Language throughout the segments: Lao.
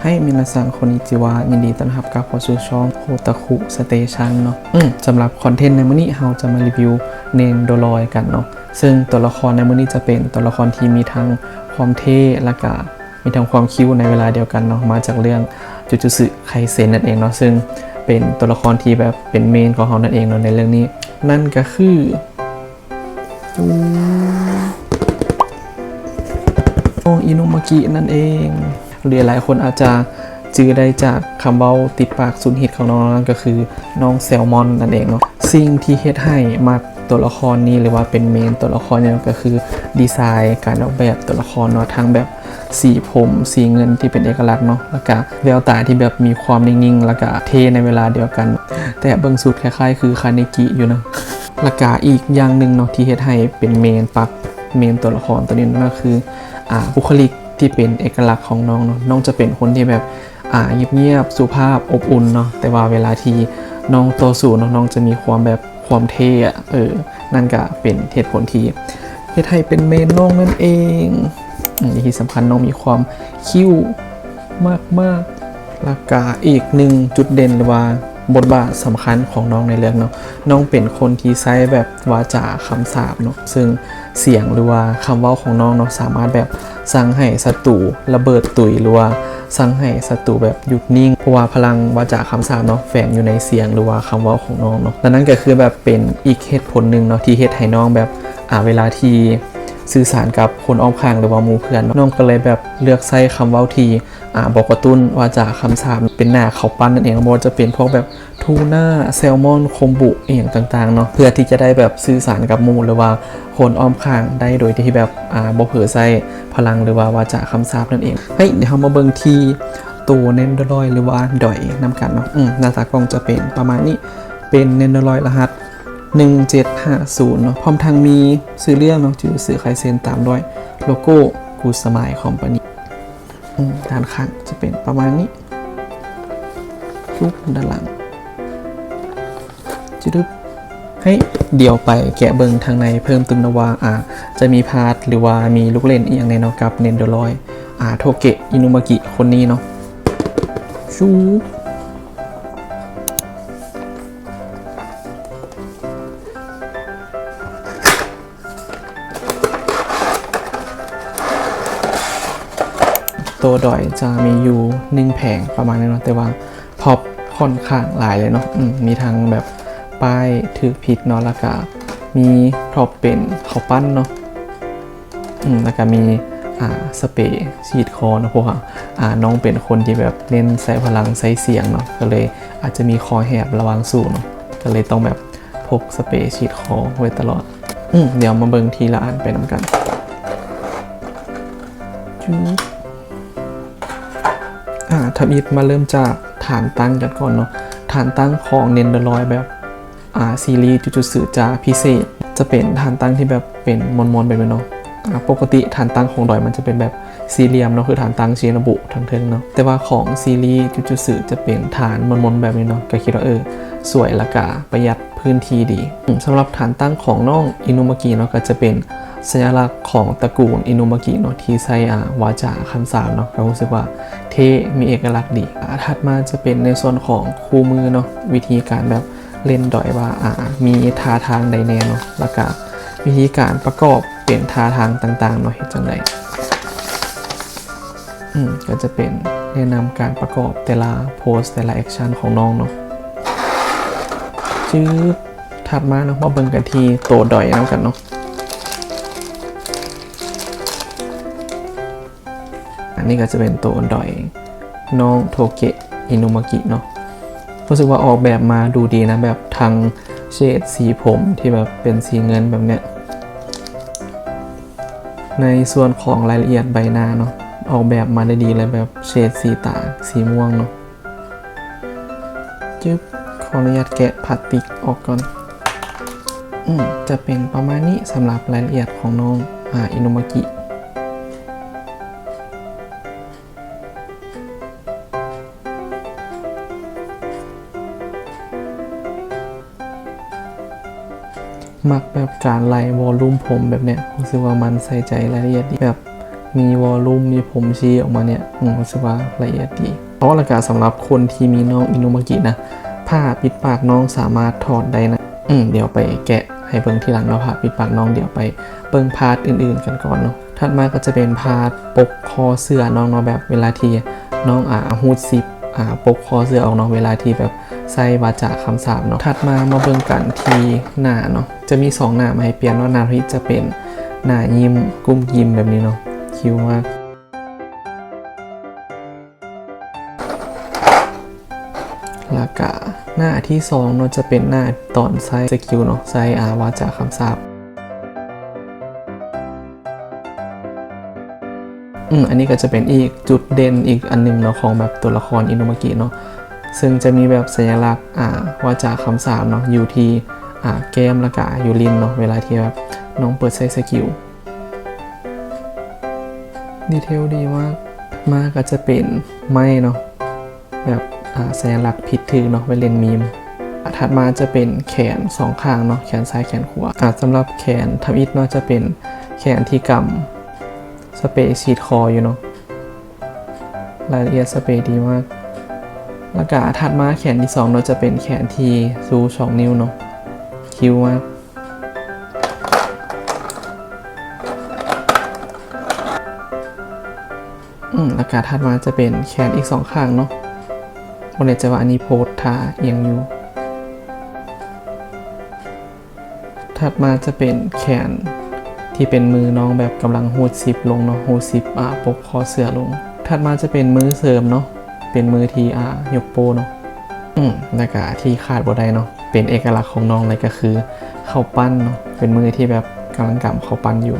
ໃຫ້ມິນາຊັງ ໂຄນິຈິວະ ຍິນດີຕ້ອນຮັບກັບເຂົ້າສູ່ຊ່ອງ ໂອຕາຄຸສະເຕຊັນເນາະ. ອືມ ສຳລັບຄອນເທັນໃນມື້ນີ້ ເຮົາຈະມາຣີວິວເນນໂດລອຍກັນເນາະ. ເຊິ່ງຕົວລະຄອນໃນມື້ນີ້ຈະເປັນຕົວລະຄອນທີ່ມີທັງຄວາມເທ່ ແລ້ວກະມີທັງຄວາມຄິວໃນເວລາດຽວກັນເນາະ, ມາຈາກເລື່ອງຈູຈູສະໄຄເຊັນນັ້ນເອງເນາະ, ເຊິ່ງເປັນຕົວລະຄອນທີ່ແບບເປັນເມນຂອງເຮົານັ້ນເອງເນາະ ໃນເລື່ອງນີ້. ນັ້ນກະຄື ນ້ອງອິນຸມາກິນັ້ນເອງ. ຫຼາຍໆຄົນອາດຈະຈື່ໄດ້ຈາກຄຳເວົ້າຕິດປາກສຸດຮິດຂອງນ້ອງ, ນັ້ນກໍຄືນ້ອງແຊລມອນນັ້ນເອງເນາະ. ສິ່ງທີ່ເຮັດໃຫ້ມັກຕົວລະຄອນນີ້ ຫຼືວ່າເປັນເມນຕົວລະຄອນນີ້ ກໍຄືດີໄຊການອອກແບບຕົວລະຄອນເນາະ, ທັງແບບ ສີຜົມ ສີເງິນທີ່ເປັນເອກະລັກເນາະ, ແລ້ວກະແວວຕາທີ່ແບບມີຄວາມນິ່ງໆ ແລ້ວກະເທ່ໃນເວລາດຽວກັນ. ແຕ່ເບິ່ງສຸດຄ້າຍໆຄືຄາເນກິຢູ່ນະ. ແລ້ວກະອີກຢ່າງໜຶ່ງເນາະ ທີ່ເຮັດໃຫ້ເປັນເມນ ປັກເມນຕົວລະຄອນຕົວນີ້ ນັ້ນກໍຄື ອ່າ ບຸກຄະລິກທີ່ເປັນເອກະລັກຂອງນ້ອງເນາະ. ນ້ອງຈະເປັນຄົນທີ່ແບບ ອ່າ ງຽບໆ ສຸພາບ ອົບອຸ່ນເນາະ, ແຕ່ວ່າເວລາທີ່ນ້ອງຕໍ່ສູ້ເນາະ ນ້ອງຈະມີຄວາມແບບ ຄວາມເທ່ອະ ເອີ ນັ້ນກະເປັນເຫດຜົນທີ່ເຮັດໃຫ້ເປັນເມນນ້ອງນັ້ນເອງ. ອືມ ທີ່ສຳຄັນນ້ອງມີຄວາມຄິ້ວມາກໆ. ແລ້ວກະອີກໜຶ່ງຈຸດເດັ່ນ ຫຼືວ່າບົດບາດສຳຄັນຂອງນ້ອງໃນເລື່ອງເນາະ, ນ້ອງເປັນຄົນທີ່ໃຊ້ແບບວາຈາຄຳສາບເນາະ, ເຊິ່ງສຽງ ຫຼືວ່າຄຳເວົ້າຂອງນ້ອງເນາະ ສາມາດແບບສັ່ງໃຫ້ສັດຕູລະເບີດຕຸຍ ຫຼືວ່າສັ່ງໃຫ້ສັດຕູແບບຢຸດນິ່ງ ເພາະວ່າພະລັງວາຈາຄຳສາບເນາະ ແຝງຢູ່ໃນສຽງ ຫຼືວ່າຄຳເວົ້າຂອງນ້ອງເນາະ. ແລະນັ້ນກໍຄືແບບເປັນອີກເຫດຜົນໜຶ່ງເນາະ ທີ່ເຮັດໃຫ້ນ້ອງແບບ ອ່າ ເວລາທີ່ສື່ສານກັບຄົນອ້ອມຂ້າງ ຫຼືວ່າໝູ່ເພື່ອນເນາະ, ນ້ອງກໍເລີຍແບບເລືອກໃຊ້ຄຳເວົ້າທີ່ ອ່າ ບໍ່ກະຕຸ້ນວາຈາຄຳສາບ ເປັນໜ້າເຂົ້າປັ້ນນັ້ນເອງ, ບໍ່ວ່າຈະເປັນພວກແບບ ທູນາ ແຊລມອອນ ຄົມບຸ ອີ່ຫຍັງຕ່າງໆເນາະ ເພື່ອທີ່ຈະໄດ້ແບບສື່ສານກັບໝູ່ ຫຼືວ່າຄົນອ້ອມຂ້າງໄດ້ ໂດຍທີ່ແບບ ອ່າ ບໍ່ເຜີໃຊ້ພະລັງ ຫຼືວ່າວາຈາຄຳສາບນັ້ນເອງ. ເຮີ້ຍ ດຽວເຮົາມາເບິ່ງທີ່ໂຕເນນໂດລອຍ ຫຼືວ່າດອຍນຳກັນເນາະ. ອືມ ໜ້າຕາກ່ອງຈະເປັນປະມານນີ້, ເປັນເນນໂດລອຍລະຫັດໜຶ່ງເຈັດຫ້າສູນເນາະ, ພ້ອມທັງມີຊື່ເລື່ອງເນາະ ຈູຈູສະໄຄເຊັນ ຕາມດ້ວຍໂລໂກ້ ກູດສະມາຍຄອມພານີ. ອືມ ດ້ານຂ້າງຈະເປັນປະມານນີ້ ຈຸບ ດ້ານຫຼັງ ຈະດຶບ. ໃຫ້ ດຽວໄປແກະເບິ່ງທາງໃນເພີ່ມຕື່ມເນາະວ່າ ອ່າ ຈະມີພາດ ຫຼືວ່າມີລູກຫຼິ້ນອີ່ຫຍັງແດ່ເນາະ ກັບເນນໂດລອຍ ອ່າ ໂທເກະ ອິນຸມາກິ ຄົນນີ້ເນາະ. ຊູ ໂຕດອຍຈະມີຢູ່ໜຶ່ງແຜງປະມານນີ້ເນາະ, ແຕ່ວ່າພຣັອບຂ້ອນຂ້າງຫຼາຍເລີຍເນາະ. ອືມ ມີທັງແບບປ້າຍຖືກຜິດເນາະ, ແລ້ວກະມີພຣັອບເປັນເຂົ້າປັ້ນເນາະ. ອືມ ແລ້ວກະມີ ອ່າ ສະເປສີດຄໍເນາະ, ເພາະວ່າ ອ່າ ນ້ອງເປັນຄົນທີ່ແບບເນັ້ນໃຊ້ພະລັງໃຊ້ສຽງເນາະ, ກໍເລີຍອາດຈະມີຄໍແຫບລະຫວ່າງສູ້ເນາະ, ກໍເລີຍຕ້ອງແບບ ພົກສະເປສີດຄໍໄວ້ຕະຫຼອດ. ອືມ ດຽວມາເບິ່ງທີລະອັນໄປນຳກັນ. ຈຶບ ອ່າ ທຳອິດມາເລີ່ມຈາກຖານຕັ້ງກັນກ່ອນເນາະ. ຖານຕັ້ງຂອງເນນໂດລອຍແບບ ອ່າ ຊີຣີຈູຈູສະຈະພິເສດ, ຈະເປັນຖານຕັ້ງທີ່ແບບເປັນມອນໆແບບນີ້ເນາະ. ອ່າ ປົກກະຕິຖານຕັ້ງຂອງດອຍມັນຈະເປັນແບບສີ່ຫຼ່ຽມເນາະ, ຄືຖານຕັ້ງຊິໂນບຸທາງເທິງເນາະ, ແຕ່ວ່າຂອງຊີຣີຈູຈູສະຈະເປັນຖານມອນໆແບບນີ້ເນາະ, ກໍຄິດວ່າ ເອີ ສວຍ ແລ້ວກະປະຢັດ ພື້ນທີ່ດີ. ອືມ ສຳລັບຖານຕັ້ງຂອງນ້ອງອິນຸມາກິເນາະ ກໍຈະເປັນສັນຍະລັກຂອງຕະກູນອິນຸມາກິເນາະ ທີ່ໃຊ້ ອ່າ ວາຈາຄຳສາບເນາະ, ກໍຮູ້ສຶກວ່າເທ່ ມີເອກະລັກດີ. ອ່າ ຖັດມາຈະເປັນໃນສ່ວນຂອງຄູ່ມືເນາະ, ວິທີການແບບເຫຼັ້ນດອຍວ່າ ອ່າ ມີທ່າທາງໃດແດ່ເນາະ, ແລ້ວກະວິທີການປະກອບເປັນທ່າທາງຕ່າງໆເນາະ ເຮັດຈັ່ງໃດ. ອືມ ກໍຈະເປັນແນະນຳການປະກອບແຕ່ລະໂພສ ແຕ່ລະແອັກຊັນຂອງນ້ອງເນາະ. ຈຶບ ຖັດມາເນາະ ມາເບິ່ງກັນທີ່ໂຕດອຍນຳກັນເນາະ. ອັນນີ້ກໍຈະເປັນໂຕດອຍນ້ອງໂທເກະ ອິນຸມາກິເນາະ. ຮູ້ສຶກວ່າອອກແບບມາດູດີນະ, ແບບທັງເຊດສີຜົມທີ່ແບບເປັນສີເງິນແບບເນີ້ຍ. ໃນສ່ວນຂອງລາຍລະອຽດໃບໜ້າເນາະ ອອກແບບມາໄດ້ດີເລີຍ, ແບບເຊດສີຕາສີມ່ວງເນາະ. ຈຶບ ຂໍອະນຸຍາດແກະພລາສຕິກອອກກ່ອນ. ອືມ ຈະເປັນປະມານນີ້ສຳລັບລາຍລະອຽດຂອງນ້ອງ ອາ ອິນຸມາກິ. ມັກແບບການໄລ່ວໍລຸ່ມຜົມແບບເນີ້ຍ, ຮູ້ສຶກວ່າມັນໃສ່ໃຈລາຍລະອຽດດີ, ແບບ ມີວໍລຸ່ມ ມີຜົມຊີ້ອອກມາເນຍ ອືມ ຮູ້ສຶກວ່າລະອຽດດີ. ອໍ ແລ້ວກະສຳລັບຄົນທີ່ມີນ້ອງອິນຸມາກິນະ ຜ້າປິດປາກນ້ອງສາມາດຖອດໄດ້ນະ. ອືມ ດຽວໄປແກະໃຫ້ເບິ່ງທີຫຼັງເນາະ ຜ້າປິດປາກນ້ອງ. ດຽວໄປເບິ່ງພາດອື່ນໆກັນກ່ອນເນາະ. ຖັດມາກໍຈະເປັນພາດປົກຄໍເສື້ອນ້ອງເນາະ ແບບເວລາທີ່ນ້ອງ ອາ ຮູດຊິບ ອາ ປົກຄໍເສື້ອອອກເນາະ ເວລາທີ່ແບບໃຊ້ວາຈາຄຳສາບເນາະ. ຖັດມາມາເບິ່ງກັນທີ່ໜ້າເນາະ ຈະມີສອງໜ້າມາໃຫ້ປ່ຽນເນາະ. ໜ້າທີ່ຈະເປັນໜ້າຍິ້ມກຸ້ມກິ້ມແບບນີ້ເນາະ ຄິວມາກ. ແລ້ວກະໜ້າທີສອງເນາະ ຈະເປັນໜ້າຕອນໃຊ້ສະກິວເນາະ ໃຊ້ ອາ ວາຈາຄຳສາບ. ອືມ ອັນນີ້ກໍຈະເປັນອີກຈຸດເດັ່ນອີກອັນໜຶ່ງເນາະ ຂອງແບບຕົວລະຄອນອິນຸມາກິເນາະ ເຊິ່ງຈະມີແບບສັນຍະລັກ ອາ ວາຈາຄຳສາບເນາະ ຢູ່ທີ່ ອາ ແກ້ມ ແລ້ວກະຢູ່ຫຼິ້ນເນາະ ເວລາທີ່ແບບນ້ອງເປີດໃຊ້ສະກິວ. ດີເທວດີມາກ. ມາກໍຈະເປັນໄມ້ເນາະ ແບບ ອາ ສັນຍະລັກຜິດຖືກເນາະ ໄວ້ຫຼິ້ນມີມ. ອາ ຖັດມາຈະເປັນແຂນສອງຂ້າງເນາະ ແຂນຊ້າຍແຂນຂວາ. ອາ ສຳລັບແຂນທຳອິດເນາະ ຈະເປັນແຂນທີ່ກຳສະເປສີດຄໍຢູ່ເນາະ ລາຍລະອຽດສະເປດີມາກ. ແລ້ວກະຖັດມາແຂນທີສອງເນາະ ຈະເປັນແຂນທີ່ຊູສອງນິ້ວເນາະ ຄິວມາກ. ອືມ ແລ້ວກະຖັດມາຈະເປັນແຂນອີກສອງຂ້າງເນາະ ບໍ່ແນ່ໃຈວ່າອັນນີ້ໂພສທ່າອີ່ຫຍັງຢູ່. ຖັດມາຈະເປັນແຂນທີ່ເປັນມືນ້ອງແບບກຳລັງຮູດຊິບລົງເນາະ ຮູດຊິບ ອາ ປົກຄໍເສື້ອລົງ. ຖັດມາຈະເປັນມືເສີມເນາະ ເປັນມືທີ່ ອາ ຍົກໂປ້ເນາະ. ອືມ ແລ້ວກະທີ່ຂາດບໍ່ໄດ້ເນາະ ເປັນເອກະລັກຂອງນ້ອງເລີຍ ກໍຄືເຂົ້າປັ້ນເນາະ ເປັນມືທີ່ແບບກຳລັງກຳເຂົ້າປັ້ນຢູ່.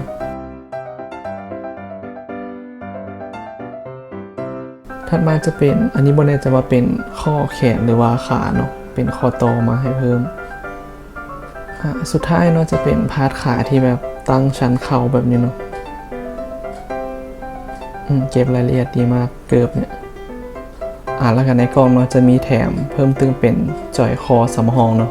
ຖັດມາຈະເປັນ ອັນນີ້ບໍ່ແນ່ໃຈວ່າເປັນຂໍ້ແຂນ ຫຼືວ່າຂາເນາະ ເປັນຂໍ້ຕໍ່ມາໃຫ້ເພີ່ມ. ອາ ສຸດທ້າຍເນາະ ຈະເປັນພາດຂາທີ່ແບບຕັ້ງຊັນເຂົ່າແບບນີ້ເນາະ. ອືມ ເກັບລາຍລະອຽດດີມາກ ເກີບເນຍ. ອາ ແລ້ວກໍໃນກ່ອງເນາະ ຈະມີແຖມເພີ່ມຕື່ມເປັນຈອຍຄໍສຳຮອງເນາະ.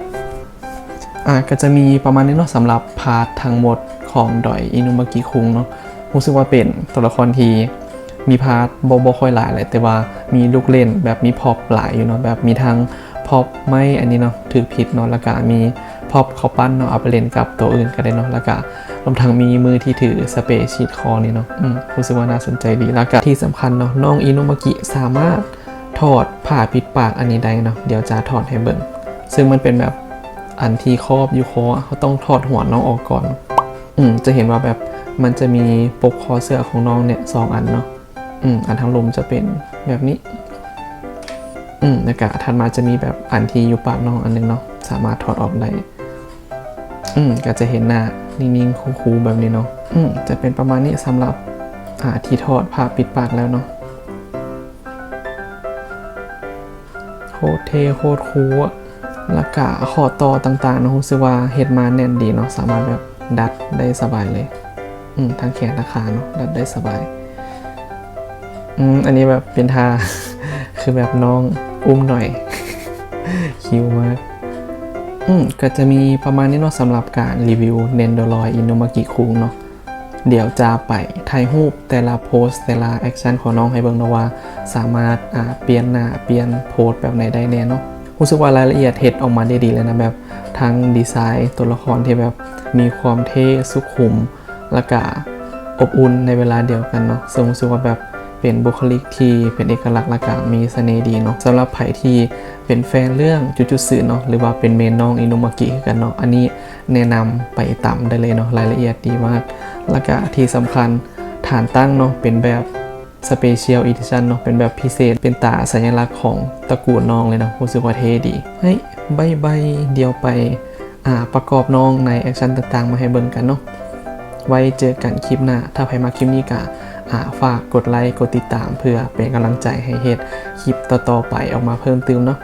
ອາ ກໍຈະມີປະມານນີ້ເນາະ ສຳລັບພາດທັງໝົດຂອງດອຍອິນຸມາກິຄຸງເນາະ. ຮູ້ສຶກວ່າເປັນຕົວລະຄອນທີ່ມີພາດບໍ່ ບໍ່ຄ່ອຍຫຼາຍແຫຼະ ແຕ່ວ່າມີລູກຫຼິ້ນ ແບບມີພຣັອບຫຼາຍຢູ່ເນາະ ແບບມີທັງພຣັອບໄມ້ອັນນີ້ເນາະ ຖືກຜິດເນາະ ແລ້ວກະມີພຣັອບເຂົ້າປັ້ນເນາະ ເອົາໄປຫຼິ້ນກັບຕົວອື່ນກໍໄດ້ເນາະ ແລ້ວກະລວມທັງມີມືທີ່ຖືສະເປສີດຄໍນີ້ເນາະ. ອືມ ຮູ້ສຶກວ່າໜ້າສົນໃຈດີ ແລ້ວກະທີ່ສຳຄັນເນາະ ນ້ອງອິນຸມາກິສາມາດ ຖອດຜ້າປິດປາກອັນນີ້ໄດ້ເນາະ ດຽວຈະຖອດໃຫ້ເບິ່ງ ເຊິ່ງມັນເປັນແບບອັນທີ່ຄອບຢູ່ຄໍ ເຮົາຕ້ອງຖອດຫົວນ້ອງອອກກ່ອນ. ອືມ ຈະເຫັນວ່າແບບມັນຈະມີປົກຄໍເສື້ອຂອງນ້ອງເນຍສອງອັນເນາະ. ອືມ ອັນທາງລຸ່ມຈະເປັນແບບນີ້. ອືມ ແລ້ວກະຖັດມາຈະມີແບບອັນທີ່ຢູ່ປາກນ້ອງອັນໜຶ່ງເນາະ ສາມາດຖອດອອກໄດ້. ອືມ ກໍຈະເຫັນໜ້ານິ່ງໆ ຄູໆ ແບບນີ້ເນາະ. ອືມ ຈະເປັນປະມານນີ້ສຳລັບ ອາ ທີ່ຖອດຜ້າປິດປາກແລ້ວເນາະ. ໂຄດເທ່ໂຄດຄູອະ ແລ້ວກະຂໍ້ຕໍ່ຕ່າງໆເນາະ ຮູ້ສຶກວ່າເຮັດມາແໜ້ນດີເນາະ ສາມາດແບບດັດໄດ້ສະບາຍເລີຍ. ອືມ ທັງແຂນທັງຂາເນາະ ດັດໄດ້ສະບາຍ. ອືມ ອັນນີ້ແບບເປັນທ່າ ຄືແບບນ້ອງອຸ້ມໜ້ອຍ ຄິວມາກ. ອືມ ກໍຈະມີປະມານນີ້ເນາະ ສຳລັບການຣີວິວ Nendoroid Inumaki Kun ເນາະ. ດຽວຈະໄປຖ່າຍຮູບແຕ່ລະໂພສ ແຕ່ລະແອັກຊັນຂອງນ້ອງໃຫ້ເບິ່ງເນາະວ່າ ສາມາດ ອາ ປ່ຽນໜ້າປ່ຽນໂພສແບບໃດໄດ້ແດ່ເນາະ. ຮູ້ສຶກວ່າລາຍລະອຽດເຮັດອອກມາໄດ້ດີເລີຍນະ ແບບທັງດີໄຊຕົວລະຄອນທີ່ແບບມີຄວາມເທ່ສຸຂຸມ ແລ້ວກະອົບອຸ່ນໃນເວລາດຽວກັນເນາະ ເຊິ່ງຮູ້ສຶກວ່າແບບເປັນບຸກຄະລິກທີ່ເປັນເອກະລັກ ແລ້ວກະມີສະເໜ່ດີເນາະ. ສຳລັບໃຜທີ່ເປັນແຟນເລື່ອງຈູຈູຊຶເນາະ ຫຼືວ່າເປັນເມນນ້ອງອິນຸມາກິຄືກັນເນາະ ອັນນີ້ ແນະນຳໄປຕາມໄດ້ເລີຍເນາະ ລາຍລະອຽດດີມາກ. ແລ້ວກະທີ່ສຳຄັນ ຖານຕັ້ງເນາະ ເປັນແບບ Special Edition ເນາະ ເປັນແບບພິເສດ ເປັນຕາສັນຍະລັກຂອງຕະກູນນ້ອງເລີຍເນາະ ຮູ້ສຶກວ່າເທ່ດີ. ເຮີ້ຍ ບາຍບາຍ ດຽວໄປ ອາ ປະກອບນ້ອງໃນແອັກຊັນຕ່າງໆ ມາໃຫ້ເບິ່ງກັນເນາະ. ໄວ້ເຈີກັນຄລິບໜ້າ. ຖ້າໃຜມັກຄລິບນີ້ກະ ອາ ຝາກກົດໄລ ກົດຕິດຕາມ ເພື່ອເປັນກຳລັງໃຈໃຫ້ເຮັດຄລິບຕໍ່ໆໄປອອກມາເພີ່ມຕື່ມເນາະ.